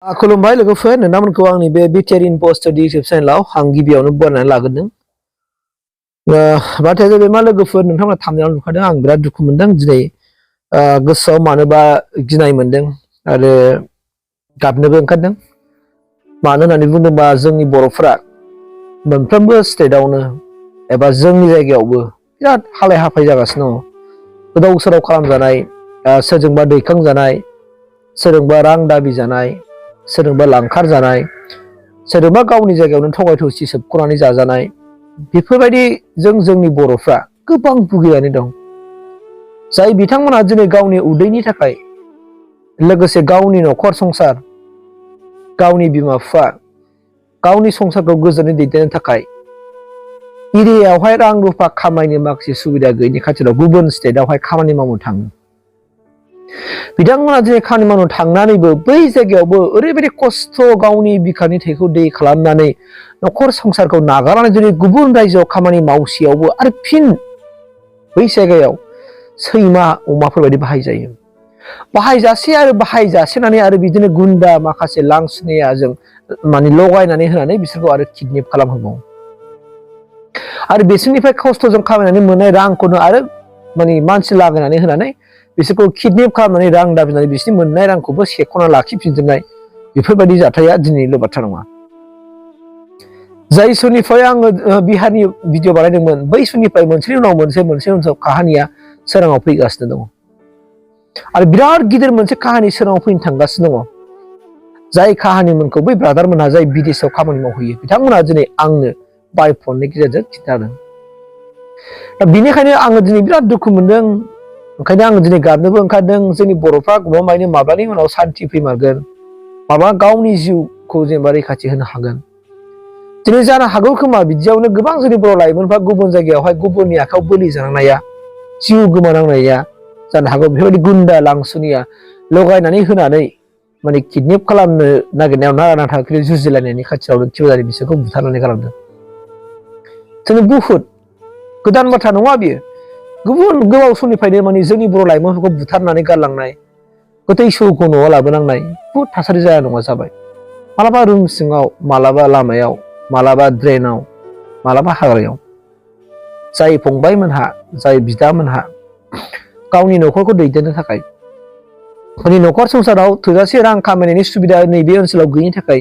खुलुमबाय लोगोफोर नोंथांमोनखौ आंनि बे बिटिआर इनफो स्टडी इउटुब चेनेलाव आं गिबियावनो बरायनानै लाग्रोदों। बाथ्राया जाबाय मा लोगोफोर नोंथांमोना थांनायाव नुखादों आं बिराद दुखु मोनदों दिनै गोसोआव मानोबा गिनाय मोनदों आरो गाबनोबो ओंखारदों। मानो होननानै बुङोबा जोंनि बर'फोरा मोनफ्रोमबो स्टेटआवनो एबा जोंनि जायगायावबो बिराद हालाय हाफाय जागासिनो दङ। गोदाव सोराव खालामजानाय, सोरजोंबा दैखांजानाय, सोरजोंबा रां दाबि जानाय, सोरजोंबा लांखार जानाय, सोरजोंबा गावनि जायगायावनो थगाय थसि सोबख'नानै जाजानाय, बेफोरबायदि जोंनि बर'फ्रा गोबां भुगिनानै दं। जाय बिथांमोना दिनै गावनि उदैनि थाखाय लोगोसे गावनि न'खर संसार, गावनि बिमा बिफा, गावनि संसारखौ गोजोनै दैदेननो थाखाय एरियायावहाय रां रुफा खामायनो माखासे सुबिदा गैयिनि खाथियाव गुबुन स्टेटआवहाय खामानि मावनो थाङो। बिथांमोना दिनै खामानि मावनो थांनानैबो बै जायगायावबो ओरैबायदि खस्थ' गावनि बिखानि थैखौ दै खालामनानै न'खर संसारखौ नागारनानै जुदि गुबुन रायजोआव खामानि मावसेयावबो आरो फिन बै जायगायाव सैमा अमाफोरबायदि बाहायजायो। बाहायजासे आरो बाहायजासेनानै आरो बिदिनो गुन्दा माखासे लांसुनियाजों माने लगायनानै होनानै बिसोरखौ आरो किडनेप खालामहोबावो। आरो बिसोरनिफ्राय खस्थ'जों खामायनानै मोननाय रांखौनो आरो माने मानसि लागायनानै होनानै बिसोरखौ किडनेप खालामनानै रां दाबिनानै बिसोरनि मोननाय रांखौबो सेख'ना लाखिफिनजोबनाय बेफोरबायदि जाथाया दिनैल' बाथ्रा नङा। जाय समनिफ्राय आङो बिहारनि भिडिअ बानायदोंमोन बै समनिफ्राय मोनसेनि उनाव मोनसे काहानिया सोराङाव फैगासिनो दङ। आरो बिराद गिदिर मोनसे काहानि सोराङाव फैनो थांगासिनो दङ। जाय काहानिमोनखौ बै ब्रादारमोनहा जाय बिदेशआव खामानि मावहैयो बिथांमोनहा दिनै आंनो बाय फननि गेजेरजों खिन्थादों। दा बेनिखायनो आङो दिनै बिराद दुखु मोनदों। ओंखायनो आङो दिनै गाबनोबो ओंखारदों। जोंनि बर'फ्रा गमामायैनो माब्लानि उनाव सान्थि फैमारगोन, माब्ला गावनि जिउखौ जेनेबा रैखाथि होनो हागोन। दिनै जानो हागौ खोमा बिदियावनो गोबां जोंनि बर' लाइमोनफ्रा गुबुन जायगायावहाय गुबुननि आखायाव बोलि जानांनाया, जिउ गोमानांनाया जानो हागौ बेफोरबायदि गुन्दा लांसुनिया लगायनानै होनानै माने किडनेप खालामनो नागिरनायाव नारा नाथा जुजिलायनायनि खाथियावनो थियारि बिसोरखौ बुथारनानै गालांदों। जोंनि बुहुद गोदान बाथ्रा नङा बियो। गुबुन गोबाव समनिफ्रायनो माने जोंनि बर' लाइमोनफोरखौ बुथारनानै गारलांनाय, गोथै सह'खौ न'आव लाबोनांनाय बुहुद थासारि जाया नङा जाबाय। मालाबा रुम सिङाव, मालाबा लामायाव, मालाबा ड्रेनाव, मालाबा हाग्रायाव। जाय फंबायमोनहा, जाय बिदामोनहा गावनि न'खरखौ दैदेननो थाखाय माने न'खर संसाराव थोजासे रां खामायनायनि सुबिदा नैबे ओनसोलाव गैयिनि थाखाय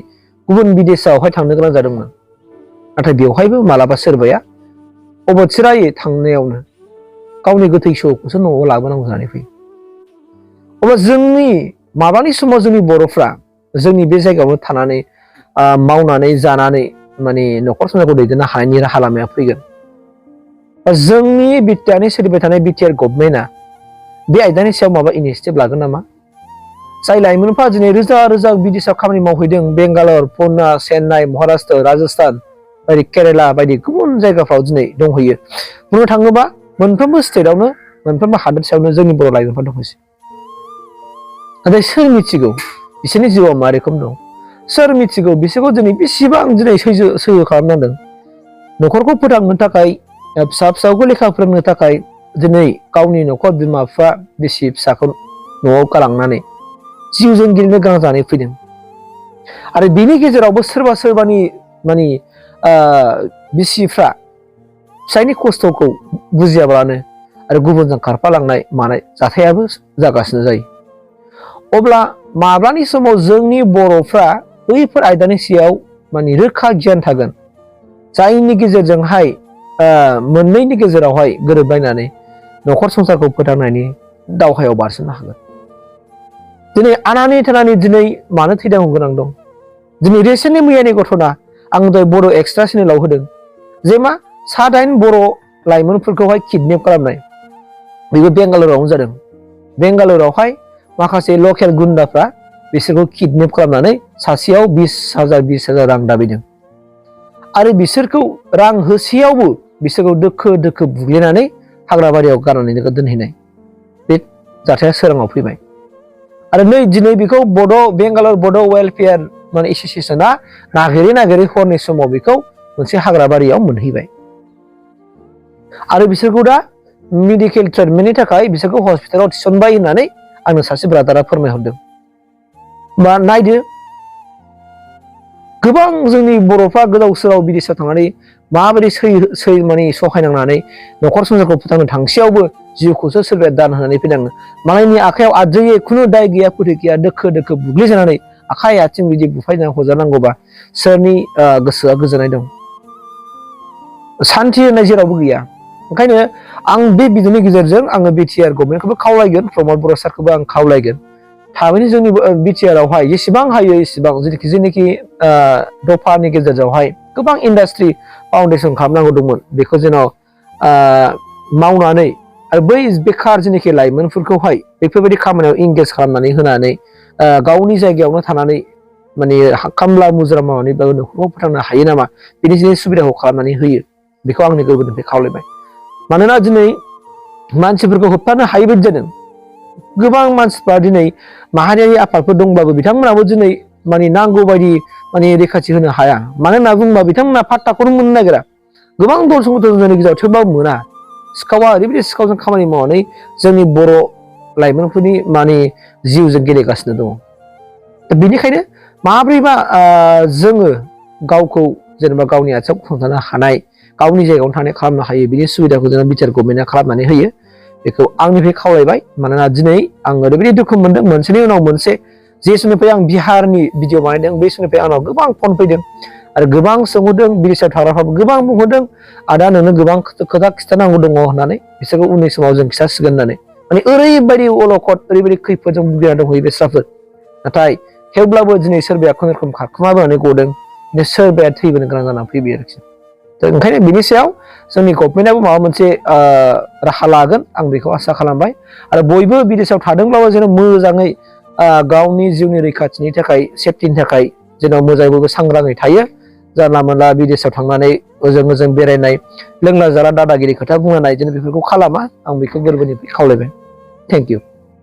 गुबुन बिदेशआवहाय थांनो गोनां जादोंमोन। नाथाय बेवहायबो मालाबा सोरबाया अबथिरायै थांनायावनो गावनि गोथै सह'खौसो न'आव लाबोनांगौ जानानै फैयो। अब्ला जोंनि माब्लानि समाव जोंनि बर'फ्रा जोंनि बे जायगायावनो थानानै मावनानै जानानै माने न'खर संसारखौ दैदेननो हानायनि राहा लामाया फैगोन। जोंनि बिटिआरनि सोलिबाय थानाय बिटिआर गभर्नमेन्टआ बे आयदानि सायाव माबा इनिसिएटिभ लागोन नामा? जाय लाइमोनफ्रा दिनै रोजा रोजा बिदेशआव खामानि मावहैदों, बेंगालर, पुना, चेन्नाइ, महाराष्ट्र, राजस्थान बायदि केरेला बायदि गुबुन जायगाफ्राव दिनै दंहैयो। बुंनो थाङोबा मोनफ्रोमबो स्टेटआवनो, मोनफ्रोमबो हादोरसायावनो जोंनि बर' लाइमोनफ्रा दंहैसै। नाथाय सोर मिथिगौ बिसोरनि जिउआव मा रोखोम दं? सोर मिथिगौ बिसोरखौ दिनै बेसेबां दिनै सैज्य खालामनांदों? न'खरखौ फोथांनो थाखाय, फिसा फिसौखौ लेखा फोरोंनो थाखाय दिनै गावनि न'खर बिमा बिफा बिसि फिसाखौ न'आव गालांनानै जिउजों गेलेनो गोनां जानानै फैदों। आरो बेनि गेजेरावबो सोरबा सोरबानि माने बिसिफ्रा फिसायनि खस्थ'खौ बुजियाब्लानो आरो गुबुनजों खारफालांनाय मानाय जाथायाबो जागासिनो जायो। अब्ला माब्लानि समाव जोंनि बर'फ्रा बैफोर आयदानि सायाव माने रोखा गियान थागोन, जायनि गेजेरजोंहाय मोननैनि गेजेरावहाय गोरोबलायनानै न'खर संसारखौ फोथांनायनि दावहायाव बारसोमनो हागोन। दिनै आनानि थानानि दिनै मानो थैनांगौ गोनां दं? दिनै रिसेन्टलि मैयानि घटना आं दहाय बर' एक्सट्रा चेनेलाव होदों जे मा 7 बर' लाइमोनफोरखौहाय किडनेप खालामनाय, बेबो बेंगालरावनो जादों। बेंगालरावहाय माखासे लकेल गुन्दाफ्रा बिसोरखौ किडनेप खालामनानै सासेयाव 20,000 रां दाबिदों। आरो बिसोरखौ रां होसेयावबो बिसोरखौ दोखो दोखो बुग्लिनानै हाग्राबारियाव गारनानै दोनहैनाय बे जाथाया सोराङाव फैबाय। आरो नै दिनै बेखौ बेंगालर बड' वेलफेयार माने एस'सियेसना नागिरै हरनि समाव बेखौ मोनसे हाग्राबारियाव मोनहैबाय। आरो बिसोरखौ दा मेडिकेल ट्रिटमेन्टनि थाखाय बिसोरखौ हस्पिटालाव थिसनबाय होननानै आंनो सासे ब्रादारा फोरमायहरदों। बा नायदो गोबां जोंनि बर'फ्रा गोदाव सोराव बिदेशाव थांनानै माबोरै माने सहायनांनानै न'खर संसारखौ फोथांनो थांसेयावबो जिउखौसो सोरबाया दान होनानै फैनाङो मालायनि आखायाव आद्रियै खुनु दाय गैया फोथै गैया दोखो दोखो बुग्लिजानानै आखाइ आथिं बिदि बुफायनानै हरजानांगौबा सोरनि गोसोआ गोजोननाय दं सान्थि होननाय जेरावबो गैया ओंखायनो आं बे भिडिअनि गेजेरजों आङो बिटिआर गभर्नमेन्टखौबो खावलायगोन प्रमद बर' सारखौबो आं खावलायगोन थाबैनो जोंनि बिटिआरआवहाय जेसेबां हायो एसेबां जेनाखि दफानि गेजेरजोंहाय गोबां इन्डास्ट्रि फाउन्डेसन खालामनांगौ दंमोन बेखौ जेन' मावनानै आरो बै बेखार जेनाखि लाइमोनफोरखौहाय बेफोरबायदि खामानियाव इंगेज खालामनानै होनानै गावनि जायगायावनो थानानै माने खामला मुजिरा मावनानै न'खरखौ फोथांनो हायो नामा बेनि सुबिदाखौ खालामनानै होयो बेखौ आंनि गोरबोनिफ्राय खावलायबाय मानोना दिनै मानसिफोरखौ होबथानो हायै बायदि जादों गोबां मानसिफ्रा दिनै माहारियारि आफादफोर दंब्लाबो बिथांमोनाबो दिनै माने नांगौ बायदि माने रैखाथि होनो हाया मानो होनना बुङोबा बिथांमोना पात्ताखौनो मोननो नागिरा गोबां दल संगठन जोंनि गेजेराव थेवबाबो मोना सिखावा ओरैबायदि सिखावजों खामानि मावनानै जोंनि बर' लाइमोनफोरनि माने जिउजों गेलेगासिनो दङ दा बेनिखायनो माब्रैबा जोङो गावखौ जेनेबा गावनि आथिङाव गसंथानो हानाय गावनि जायगायावनो थानाय खालामनो हायो बिनि सुबिदाखौ जोङो बिटिआर गभर्नमेन्टआ खालामनानै होयो बेखौ आंनिफ्राय खावलायबाय मानोना दिनै आं ओरैबायदि दुखु मोनदों मोनसेनि उनाव मोनसे जे समनिफ्राय आं बिहारनि भिडिअ बानायदों बे समनिफ्राय आंनाव गोबां फन फैदों आरो गोबां सोंहरदों बिदेशाव थाग्राफ्राबो गोबां बुंहरदों आदा नोंनो गोबां खोथा खिन्थानांगौ दङ होननानै बिसोरखौ उननि समाव जों खिन्थासिगोन होननानै माने ओरैबायदि अलखद ओरैबायदि खैफोदजों भुगिना दंहैयो बेस्राफोर नाथाय थेवब्लाबो दिनै सोरबाया खुनुरुखुम खारखुमाबोनानै गदों सोरबाया थैबोनो गोनां जानानै फैबाय आरोखि ओंखायनो बिनि सायाव जोंनि गभर्नमेन्टआबो माबा मोनसे राहा लागोन आं बेखौ आसा खालामबाय आरो बयबो बिदेशाव थादोंब्लाबो जेन' मोजाङै गावनि जिउनि रैखाथिनि थाखाय सेफटिनि थाखाय जेन' मोजाङै बयबो सांग्राङै थायो जानला मोनला बिदेशाव थांनानै ओजों बेरायनाय लोंला जाला दादागिरि खोथा बुंनाय जेन' बेफोरखौ खालामा आं बेखौ गोरबोनिफ्राय खावलायबाय थेंक इउ